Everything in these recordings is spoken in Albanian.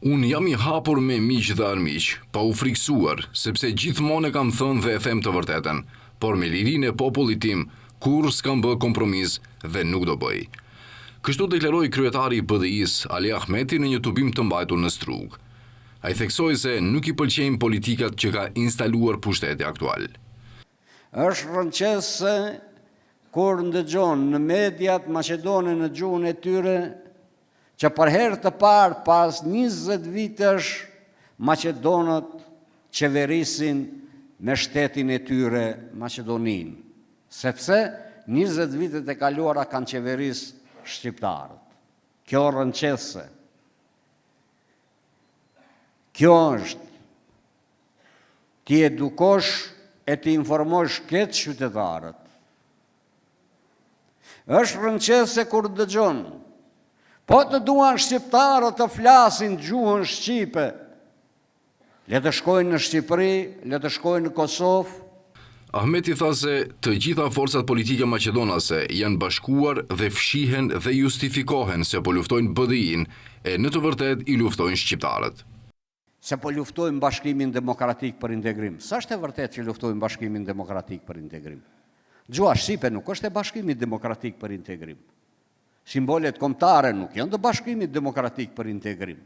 Unë jam i hapur me miq dhe armiq, pa u frikësuar, sepse gjithmonë e kam thënë dhe e them të vërtetën, por me lirinë e popullit tim, kurrë s'kam bë kompromis dhe nuk do bëj. Kështu deklaroi kryetari i BDI-së, Ali Ahmeti në një tubim të mbajtur në Strugë. Ai theksoi se nuk i pëlqejnë politikat që ka instaluar pushteti aktual. Është rrënqethëse kur ndëgjon në mediat maqedone në gjuhën e tyre që për herë të parë pas 20 vitesh maqedonët qeverisin me shtetin e tyre Maqedoninë, sepse 20 vitet e kaluara kanë qeveris shqiptarët. Kjo rrënqethëse. Kjo është t'i edukosh e t'i informosh keq qytetarët. Është rrënqethëse kur dëgjon, po të duan shqiptarët të flasin gjuhën shqipe, le të shkojnë në Shqipëri, le të shkojnë në Kosovë. Ahmeti tha se të gjitha forcat politike maqedonase janë bashkuar dhe fshihen dhe justifikohen se po luftojnë BDI-në, e në të vërtetë i luftojnë shqiptarët. Se po luftojmë bashkimin demokratik për integrim. S'është e vërtetë që luftojmë bashkimin demokratik për integrim. Gjuha shqipe nuk është e bashkimit demokratik për integrim. Simbolet kombëtare nuk janë të bashkimit demokratik për integrim.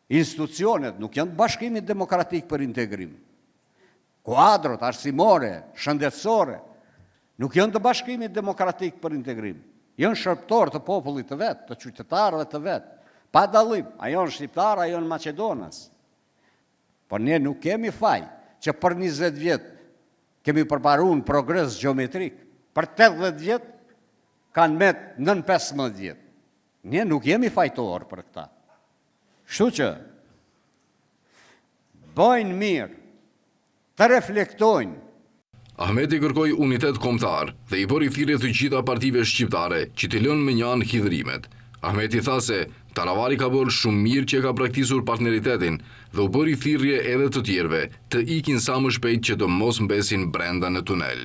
Institucionet nuk janë të bashkimit demokratik për integrim. Kuadrot arsimore, shëndetësore, nuk janë të bashkimit demokratik për integrim. Janë shërbëtorë të popullit të vet, të qytetarëve të vet, pa dallim, a janë shqiptarë, a janë maqedonas. Por ne nuk kemi faj që për 20 vjet kemi përparu në progres gjeometrik. Për 80 vjet kanë met nën 15 vjet. Ne nuk jemi fajtorë për këta. Kështu që bëjnë mirë të reflektojnë. Ahmeti kërkoi unitet kombëtar dhe i bëri thirrje të gjitha partive shqiptare që t'i lënë mënjanë hidhërimet. Ahmeti tha se Taravari ka bërë shumë mirë që e ka braktisur partneritetin dhe u bëri thirrje edhe të tjerëve të ikin sa më shpejt që të mos mbesin brenda në tunel.